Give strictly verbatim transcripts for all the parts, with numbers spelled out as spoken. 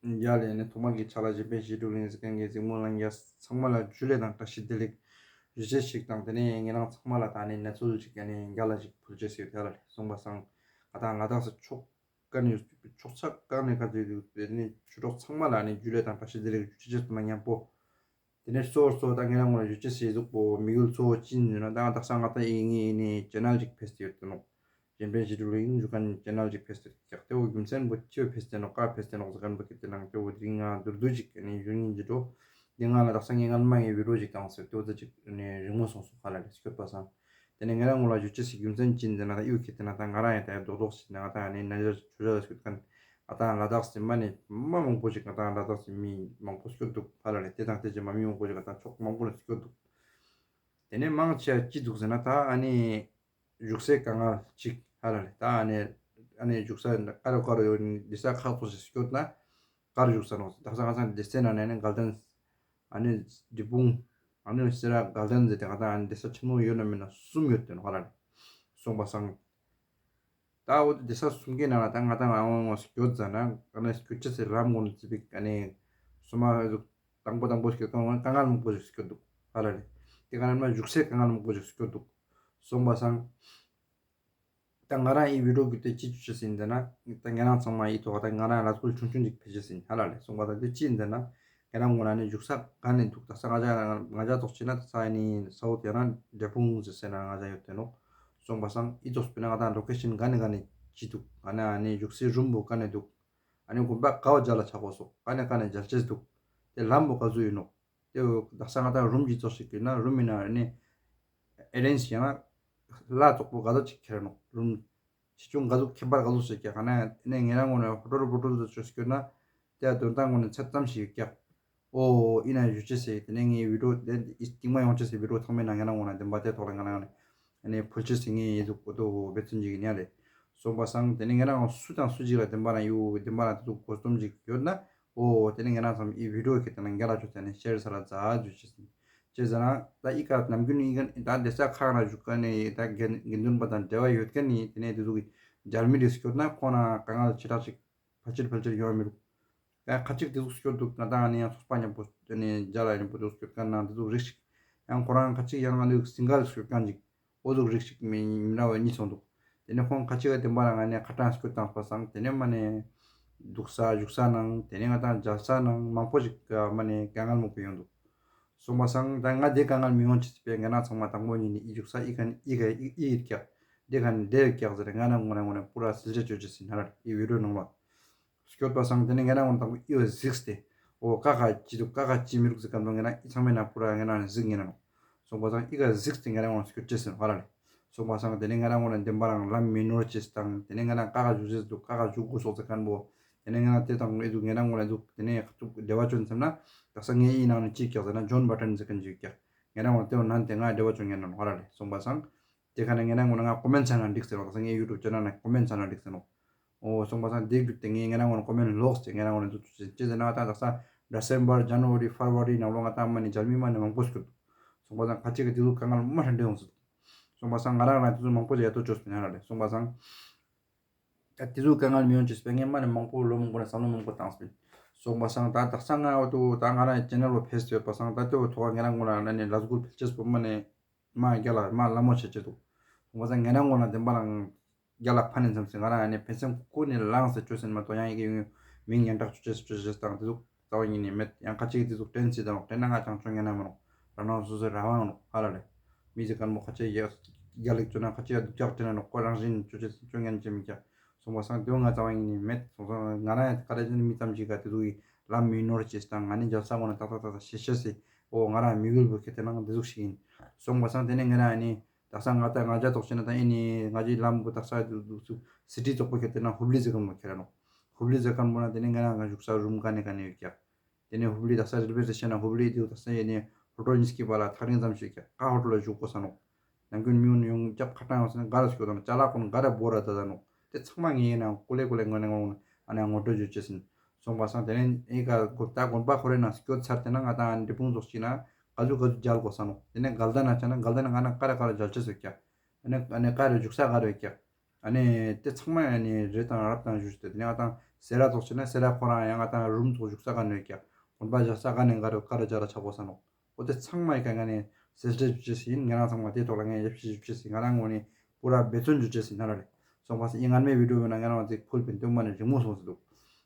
ཡ་ལེ། ཨ་ནི་ཐོག་མར་གྱི་ཆ་ལ་གཞན་ཕན་ཞི་ཁྲོ་གླིང་གཟིགས་མཁན་གྱི་གཟིགས་མོ་ལ་ཡ་ཚང་མ་ལ་ཇུ་ལེ་དང་བཀྲ་ཤིས་བདེ་ལེགས་ཞུ་ཅེས་ཤིག་དང་། དེ་ནས་ངེད་རང་ཚང་མ་ལ་ད་ནི་གནས་ཚུལ་ཅིག་ཨ་ནི་རྒྱ་ལ་ཅིག་ཕུལ་ཅེས་ཟེར་ཡོད་ལེ། སོང་པ་སང་ང་དང་ལ་དྭགས་སི་ཕྱོགས་ག་ནས་ཕྱོགས་ཆ་ག་ནས་ག་ཚོད་ཡོད་པའི་ནི་ཆོས་གྲོགས་ཚང་མ་ལ་ཨ་ནི་ཇུ་ལེ་དང་བཀྲ་ཤིས་བདེ་ལེགས་ཞུ་ཅེས་དང་མཉམ་པོ། དེ་ནས་གཙོ་བོ་གཙོ་བོ་ད་ངེད་རང་ངོ་ལ་ཞུ་ཅེས་ཟེར་ཟུག་པོ་དམིགས་ཡུལ་གཙོ་བོ་ཅི་ཡིན་ཟེར་ན། ད་ང་དག་ས་ང་ད་ཨི་ངའི་ཨི་ནི་ཅེ་ནལ་ཅིག་ཕེས་ཏེ་ཡོད་དེ་ནོག་གཞན་ཕན་ཞི་ཁྲོ་གླིང་ཞུ་མཁན་ཅེ་ནལ་ཅིག་ཕེས་ཏེ་ཡོད་ཀྱག། དེ་བོ་རྒྱུ་མཚན་པོ་ཅི་བོ་ཕེས་ཏེ་ནོག་ག་ཕེས་ཏེ་ནོག་ཟེར་མཁན་པོ་ཁྱེད་དེ་ནང་དེ་བོ་དེ་རིང་ང་མདོར་བསྡུས་ཅིག་ཨ་ནི་ཞུ་སྙིང་རྗེ་འདུག། དེ་ང་ལ་དག་ས་ངའི་སྔན་མ་ངའི་བི་ཌིའོ་ཅིག་བཏང་ཟེར་དེ་བོ་ད་ཅིག་ཨ་ནི་རིང་མོ་སོང་སོང་ཧ་ལ་ལེ། སྐྱོད་པ་སང་དེ་ནས་ངེད་རང་ངོ་ལ་ཞུ་ཅེས་སི་རྒྱུ་མཚན་ཅི་ཡིན་ཟེར་ན། ད་ཡུལ་ཁྱེད་དེ་ན་ད་ང་རང་ཡང་ད་ཡང་རྡོག་རྡོག་ཞིག་ན་ང་ད་ཨ་ནི་ན་ཇ་ཆོས་ཇ་ལ་སྐྱོད་མཁན་ང་དང་ལ་དྭགས་སི་མ་ནི་མ་མང་པོ་ཞིག་ང་དང་ལ་དྭགས་སི་མི་མང་པོ་སྐྱོད་འདུག་ཧ་ལ་ལེ། དེ་དང་དེ་རྗེས་མ་མི་མང་པོ་ཞིག་ང་དང་ཕྱོགས་མང་པོ་ནས་སྐྱོད་འདུག། དེ་ནས་མང་ཆེ་ཅི་འདུག་ཟེར་ན། ད་ཨ་ནི་བཞུགས་སའི་དཀའ་ངལ་ཅིག་ཧ་ལ་ལེ། ད་ཨ་ནི་ཨ་ནི་བཞུགས་ས་ཀ་རུ་ཀ་རུ་ཡོད་ནི་འདི་ས་ཁག་ཏུ་ཞིག་སྐྱོད་ན་ཀ་རུ་བཞུགས་ས་ནོག། དག་ས་ང་ཚང་འདི་སའི་ནང་ནས་ཨ་ནི་དགའ་ལྡན་ཨ་ནི་འབྲས་སྤུངས་ཨ་ནི་སེ་ར་དགའ་ལྡན་ཟེར་ཏེ་ང་དང་ཨ་ནི་འདི་ས་ཆེན་མོ་ཡོད་ན་མེད་ན་གསུམ་ཡོད་དེ་ནོག་ཧ་ལ་ལེ། སོང་པ་སང་ད་འོ་དེ་ས་གསུམ་གའི་ནང་ལ་ད་ང་དང་ཨ་ངོ་སྐྱོད་ཙ་ན་ཨ་ནི་སྐྱོད་ཅེས་སི་ལམ་ངོ་ནས་ཙི་པིག་ཨ་ནི་སོ་མ་དང་པོ་དང་པོ་སྐྱོད་ཀ་དཀའ་ངལ་མང་པོ་ཞིག་སྐྱོད་འདུག་ཧ་ལ་ལེ། དེ་ག་ནང་ན་བཞུགས་སའི་དཀའ་ངལ་མང་པོ་ཞིག་སྐྱོད་འདུག། སོང་པ་སང་ད་ང་རང་ཨི་བི་ཌིའོ་བརྒྱུད་དེ་ཅི་ཞུ་ཅེས་ཡིན་ཟེར་ན། ད་ང་རང་ཚང་མ་ཨི་ཐོག་ད་ང་རང་ལ་སྐུལ་ཆུང་ཆུང་ཅིག་ཕེ་ཅེས་ཡིན་ཧ་ལ་ལེ། སོང་པ་སང་དེ་ཅི་ཡིན་ཟེར་ན། ང་རང་ངོ་ན་ནི་བཞུགས་ས་ག་ནས་འདུག། ད་ས་ང་ཅག་ང་ཅག་ཐོག་ཅི་ན་ད་ས་ཨ་ནི་ས་འོག་དེ་ན་འབྲས་སྤུངས་ཟེར་ས་ན་ང་ཅག་ཡོད་དེ་ནོག། སོང་པ་སང་ཨི་ཐོག་སྤེར་ན་ང་དང་ལོ་ཀེ་ཤན་ག་ནས་ག་ནས་ཅི་འདུག། ཨ་ནི་ཨ་ནི་བཞུགས་སའི་རུམ་བོ་ག་ནས་འདུག། ཨ་ནི་དགོན་པ་ག་བོ་མཇལ་ལ་ཆ་གོས་སོག། ག་ནས་ག་ནས་མཇལ་ཅེས་འདུག། དེ་ལམ་བོ་ག་ཟུག་ཡིན་ནོག། དེ་བོ་དག་ས་ང་དང་རུམ་གྱི་ཚོགས་ཤིག་ཡིན་ན་རུམ་ཡིན་ན་ཨ་ནི་ཨེ་རེན་ཇི་ཡང་ན་ལ་ཙོག་པོ་ག་ཟུག་ཅིག་ཁྱེར་ནོག། རུམ་ཆེ་ཆུང་ག་ཟུག་ཁྱད་པར་ག་ཟུག་ཞིག་ཀྱག། ཨ་ནི་ཨ་ནི་ང་རང་ངོ་ནས་ཧོ་ཊེལ་བོ་ཊེལ་ཟུག་ཅིག་སྐྱོད་ན་དེ་དོན་དག་ངོ་ནས་ཚད་ཙམ་ཞིག་ཡོད་ཀྱག། འོ་ཨི་ན་ཞུ་ཅེས་ཟེར། དེ་ནས་ངའི་བི་ཌིའོ་དེ་སྟིང་མ་ཡོང་ཅེས་ཟེར་བི་ཌིའོ་ཚང་མའི་ནང་ང་རང་ངོ་ན་བདེན་པ་དེ་ཐོག་ལ་ང་རང་ངོ་ནས་ཨ་ནི་ཕུལ་ཅེས་ཟེར་ངའི་ཡིད་དུ་གོ་དོ་འབད་བརྩོན་ཅིག་ཡིན་ཡ་ལེ། སོང་པ་སང་དེ་ནས་ང་རང་སུ་དང་སུ་ཅིག་ལ་བདེན་པ་རང་ཡོད་བདེན་པ་རང་དེ་ཚོ་གོ་སྟོམ་ཅིག་ཡོད་ན། འོ་དེ་ནས་ང་རང་ཚང་མ་ཨི་བི་ཌིའོ་ཁྱེད་དེ་ན་རྒྱ་ལ་ཆོས་དེ་ནས་ཤེར་ས་ལ་ཛ་ཞུ་ཅེས་ཟེར། ཅི་ཟེར་ན་ད་ཨི་ཀ་ནམ་རྒྱུན་ཨི་ཀ་ད་དེ་ས་ཁག་ན་བཞུགས་མཁན་ནི་ད་དགེ་དགེ་འདུན་པ་དང་འབྲེལ་བ་ཡོད་མཁན་ནི་དེ་ནས་དེ་ཚོ་གི་མཇལ་མི་རེ་སྐྱོད་ན་ཁོང་ན་དཀའ་ངལ་ཆེ་དྲགས་ཅིག་ཕལ་ཆེར་ཕལ་ཆེར་ཡོང་མི་རུག། ཡང་ཁ་ཅིག་དེ་ཚོ་སྐྱོད་འདུག། ང་དང་ནི་ཡང་ཚོགས་པ་མཉམ་པོ་ནི་མཇལ་ལ་ཡིན་པོ་དེ་ཚོ་སྐྱོད་མཁན་ན་དེ་ཚོ་རིགས་ཤིག། ཡང་ཁོ་རང་ཁ་ཅིག་ཡང་ང་ནི་སིང་གལ་སྐྱོད་མཁན་ཅིག་འོ་ཚོ་རིགས་ཤིག་མི་མི་འདྲ་བ་གཉིས་སོང་འདུག། དེ་ནས་ཁོང་ཁ་ཅིག་ག་བདེན་པ་རང་ང་ནི་ཁ་གྲངས་སྐྱོད་བཏང་པ་སང་དེ་ནས་མ་ནི་འདུག་ས་བཞུགས་ས་ནང་དེ་ནས་ང་དང་མཇལ་ས་ནང་མང་པོ་ཞིག་ག་མ་ནི་དཀའ་ངལ་མང་པོ་ཡོང་འདུག། སོང་པ་སང་ད་ང་དེ་དཀའ་ངལ་མི་ཡོང་ཅེས་སི་ཕིའ་ང་རང་ཚང་མ་དང་པོ་ཉིད་ནས་ཨི་བཞུགས་ས་ཨི་ཀ་ནས་ཨི་ཀ་ཨི་ཨི་ཡིད་ཀྱག། དེ་ཀ་ནས་དེ་ཡིད་ཀྱག་ཟེར་ང་རང་ངོ་ན་ངོ་ན་པུ་ར་སིལ་ཅེས་ཅོ་ཅེས་ཟིན་ཧ་ལ་ཨི་བི་ཌིའོ་ནང་ལ་སྐྱོད་པ་སང་དེ་ནས་ང་རང་ངོ་ན་དང་པོ་ཨི་བ་གཟིགས་ཏེ་འོ་ཀ་ཀ་ཅི་འདུག་ཀ་ཀ་ཅི་མི་རུག་ཟེར་ག་འདུག་ང་རང་ཨི་ཚང་མའི་ནང་པུ་ར་ང་རང་གཟིགས་ངེ་ན་ནོག། སོང་པ་སང་ཨི་ཀ་གཟིགས་ཏེ་ང་རང་ངོ་ན་སྐྱོད་ཅེས་ཟིན་ཧ་ལ་ལེ། སོང་པ་སང་དེ་ནས་ང་རང་ངོ་ན་བདེན་པ་རང་ལམ་མི་ནོར་ཅེས་དང་དེ་ནས་ང་རང་ཀ་ཀ་བཞུགས་ཅེས་འདུག་ཀ་ཀ་བཞུགས་དགོས་སོག་ཟེར་མཁན་པོ། དེ་ནས་ང་རང་དེ་དང་ཨེ་འདུག་ང་རང་ངོ་ན་འདུག་དེ་ནས་ཁ་ཐུག་འབྲེལ་བ་བཅོན་མཚམས་ན་དག་ས་ངའི་ཨི་ནང་ནས་ཅིག་ཀྱག་ཟེར་ན་ཇོན་བ་ཊན་ཟེར་མཁན་ཅིག་ཀྱག། ང་རང་ངོ་ན་དེ་བོ་ནན་ཏེ་ང་འབྲེལ་བ་བཅོན་ངེ་ན་ནོག་ཧ་ལ་ལེ། སོང་པ་སང་དེ་ཁ་ནས་ང་རང་ངོ་ན་ང་ཀོ་མེན་ཊ་ཚར་ན་འགྲིག་ཟེར་ནོག། དག་ས་ངའི་ཡུ་ཊུབ་ཆེ་ནལ་ནང་ཀོ་མེན་ཊ་ཚར་ན་འགྲིག་ཟེར་ནོག། འོ་སོང་པ་སང་དེ་བརྒྱུད་དེ་ངས་ང་རང་ངོ་ན་ཀོ་མེན་ཊ་ལོགས་ཏེ་ང་རང་ངོ་ན་འདུག་ཅེས་ཟེར་ན་ང་དང་དག་ས་ཌི་སེམ་བར་ཇན་ཝ་རི་ཕེབ་རུ་ཝ་རི་ནང་ལོགས་ང་དང་མ་ནི་མཇལ་མི་མ་ནི་མང་པོ་ཞིག་འདུག། སོང་པ་སང་ཁ་ཅིག་གི་དེ་ཚོ་དཀའ་ངལ་མ་ཧྲན་ཏེ་ཡོང་སྲིད། སོང་པ་སང་ང་རང་རང་དེ་ཚོ་མང་པོ་ཞིག་ཡ་ཏོ་ཅོས་པ་ཡིན་ཧ་ལ་ལེ། སོང་པ་སང་ད་དེ་ཚོ་དཀའ་ངལ་མི་ཡོང་ཅེས་པའི་ངས་མ་ནི་མང་པོ་ལོ་མང་པོ་ནས་བསམ་བློ་མང་པོ་བཏང་སྤིན། སོང་པ་སང་ད་དག་ས་ང་འོ་དུ་ད་ང་རང་ཅེ་ནལ་བོ་ཕེས་ཏེ་ཡོད་པ་སང་ད་དེ་བོ་ཐོག་ང་རང་ངོ་ན་ནི་ལས་འགུལ་ཕེལ་ཅེས་པོ་མ་ནི་མ་རྒྱ་ལ་མ་ལ་མོ་ཆེ་ཆེ་འདུག། སོང་པ་སང་ང་རང་ངོ་ན་བདེན་པ་རང་རྒྱ་ལ་ཕན་ནི་མཚམས་སུ་ང་རང་ནི་ཕན་སེམས་ཀུན་ནས་ལངས་ཏེ་ཅོས་ཟིན་མ་གཏོགས་ཡང་ཡི་གེ་ཡོང་མིང་ཡང་དྲག་ཅོ་ཅེས་ཅོ་ཅེས་དང་དེ་ཚོ་རྩ་བ་ཉིད་ནས་མེད། ཡང་ཁ་ཅིག་གིས་དེ་ཚོ་དྲན་སྲིད་དང་དྲན་ན་ང་ཅང་ཅོ་ཉན་ན་མི་རུང་། རང་རང་སོ་སོའི་རང་དབང་ནོག་ཧ་ལ་ལེ། མི་ཟེར་མཁན་པོ་ཁ་ཅིག་རྒྱ་རྒྱ་ལིག་ཅོ་ན་ཁ་ཅིག་སྡུག་ཅག་དྲན་ན་ནོག། ཁོ་རང་བཞིན་ཅོ་ཅེས་ཅོ་ཉན་ཅེས་མི་རྒྱ། སོང་པ་སང་དེ་བོ་ང་རྩ་བ་ཉིད་ནས་མེད། སོང་སང་ང་རང་ཡང་ཀ་རེ་ཅན་མི་ཙམ་ཞིག་ག་དེ་ཚོ་གི་ལམ་མི་ནོར་ཅེས་དང་ང་ནི་མཇལ་ས་ངོ་ན་ཏག་ཏག་ཏག་ཏག་ཤེས་ཤེས་སི་འོ་ང་རང་མི་ཡུལ་བོ་ཁེ་ཏེ་ནང་དེ་ཟུག་ཞིག་ཡིན། སོང་པ་སང་དེ་ནས་ང་རང་ནི་དག་ས་ང་ད་ང་རྒྱ་ཐོག་ཆེ་ན་ད་ཨེ་ནི་ང་རྒྱའི་ལམ་བོ་དག་ས་དུ་དུ་སི་ཊི་ཙོག་པོ་ཁེ་ཏེ་ན་ཧུབ་ལི་ཟེར་མཁན་པོ་ཁེ་ར་ནོག། ཧུབ་ལི་ཟེར་མཁན་པོ་ན་དེ་ནས་ང་རང་ང་བཞུགས་ས་རུམ་ག་ནས་ག་ནས་ཡོད་ཀྱག། དེ་ནས་ཧུབ་ལི་དག་ས་རེལ་ཝེ་སི་ཊེ་ཤན་ན་ཧུབ་ལི་དེ་དག་ས་ཨེ་ནི་ཧོ་ཊེལ་གཉིས་ཀྱི་བར་ལ་ཐག་རིང་ཙམ་ཞིག་ཀྱག། ཀ་ཧོ་ཊེལ་ལ་བཞུགས་དགོས་ས་ནོག། ནམ་རྒྱུན་མི་ཡོང་ཡོང་རྒྱབ་ཁ་ཏང་ཡོང་ས་ན་ག་ར་སྐྱོད་དང་ཅ་ལག་ཀུན་ག་ར་བོར་ར་ད་ད་ནོག། དེ་ཚང་མ་ངས་ཡིན་ན་ཀུ་ལེ་ཀུ་ལེ་ངོ་ནས་ངོ་ནས་ཨ་ནི་ངོ་སྤྲོད་བྱོས་ཅེས་ཡིན། སོང་པ་སང་དེ་ནས་ཨེ་ཀ་གོ་ད་དགོན་པ་ཁོ་རའི་ནང་སྐྱོད་ཚར་ཏེ་ན་ང་དང་ཨ་ནི་འབྲས་སྤུངས་ཙོགས་ཤིག་ན་ག་ཟུག་ག་ཟུག་མཇལ་དགོས་ས་ནོག། དེ་ནས་དགའ་ལྡན་ན་ཆ་ན་དགའ་ལྡན་ན་ང་ན་ག་ར་ག་ར་མཇལ་ཅེས་ཡོད་ཀྱག། ཨ་ནི་ཨ་ནི་ག་ར་བཞུགས་ས་ག་ར་ཡོད་ཀྱག། ཨ་ནི་དེ་ཚང་མ་ཨ་ནི་རེ་དང་རབ་དང་ཞུས་ཏེ་དེ་ནས་ང་དང་ སེ་ར་ཙོགས་ཅོས་ན་སེ་ར་ཁོ་རང་ཡང་ང་ཏང་རུམ་ཙོགས་བཞུགས་ས་ག་ནོག་ཀྱག་དགོན་པ་བཞག་ས་ག་ནེ་ག་རུ་ག་རུ་བཞག་ར་ཆ་གོས་ས་ནོག་འོ་དེ་ཚང་མ་ཡི་ཀ་ང་ནི་སེ་སེ་ཞུ་ཅེས་ཡིན། ང་རང་ཚང་མ་དེ་ཐོག་ལ་ངས་ཡབ་ཞུ་ཅེས་ཡིན། ང་རང་ངོས་ནས་པུ་ར་འབད་བརྩོན་ཞུ་ཅེས་ཡིན་ན་ར་ལེ། སོང་པ་སང་ཨི་སྔན་མའི་བི་ཌིའོ་བོ་ན་ང་རང་ཚིག་ཕུལ་པིན་དེ་མ་ནི་རིང་མོ་སོང་སེ་འདུག་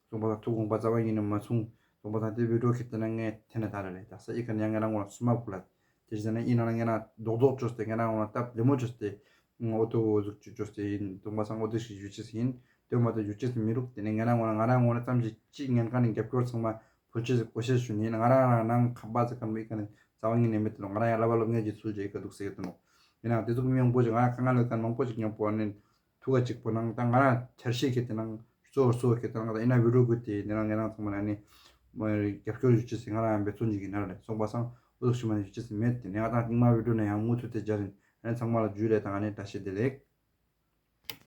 སོང་པ་སང་ཐུགས་དགོངས་པ་རྩ་བ་ཉིད་ནས་མ་ཚོམས། སོང་པ་སང་དེ་བི་ཌིའོ་ཁེ་ཏེ་ན་ངས་ཐེ་ན་ད་ར་ལེ། ད་ས་ཨི་ཀ་ནི་ཡང་ང་རང་ངོས་ནས་སུ་མ་ཕུལ་ལ། དེ་བཞིན་ན་ཨི་ན་ང་རང་རྡོག་རྡོག་ཅོས་ཏེ་ང་རང་ངོས་ནས་སྟབས་བདེ་མོ་ཅོས་ཏེ། འོ་དོ་འོ་ཟུག་ཅོས་ཏེ་ཡིན། སོང་པ་སང་འོ་དེ་ཞིག་ཞུ་ཅེས་ཡིན། དེ་མ་ད་ཞུ་ཅེས་མི་རུག་དེ་ནས་ང་རང་ངོས་ནས་ང་རང་ངོས་ནས་ཙམ་ཞིག་ཅིག་ཉན་ཁན་ནི་རྒྱབ་སྐྱོར་ཚང་མ་ཕུལ་ཅེས་སི་ཀོ་ཤེས་ཞུ་ནི་ཡིན། ང་རང་རང་ནང་ཁ་པ་ཟེར་ཁན་མི་ཀ་ནི་རྩ་བ་ཉིད་ནས་མེད་དེ་ནོག་ང་རང་ཡང་ལབ་ལབ་ངས་ཀྱི་ཚུལ་ཅིག་ཨི་ཀ་འདུག་ཟེར་གི་དེ་ནོག་ཡིན་ནའང་དེ་ཟུག་མི་མང་པོ་ཞིག་ང་རང་དཀའ་ངལ་ཀ་མང་པོ་ཞིག་མཉམ་པོ་ཨ་ནི་ཐུག་ག་ཅིག་པོ་ནང་ད་ང་རང་འཆར་གཞི་ཁེ་ཏེ་ནང་གཙོ་བོ་གཙོ་བོ་ཁེ་ཏེ་ནང་ད་ཨི་ན་བི་ཌིའོ་གུ་དེ་ནི་རང་ང་རང་ཚང་མ་ལ་ནི་རྒྱབ་སྐྱོར་ཞུ་ཅེས་སི་ང་རང་ཡང་འབད་བརྩོན་ཅིག་ཡིན་ན་རེད། སོང་པ་སང་འོ་ཟུག་ཞུ་མ་ནི་ཞུ་ཅེས་སི་མེད་དེ་ནས་ང་ད་རྙིང་མ་བི་ཌིའོ་ན་ཡང་མུ་མཐུད་དེ་སྦྱར་ཡིན། ཨ་ནི་ཚང་མ་ལ་ཇུ་ལེ་དང་ཨ་ནི་བཀྲ་ཤིས་བདེ་ལེགས།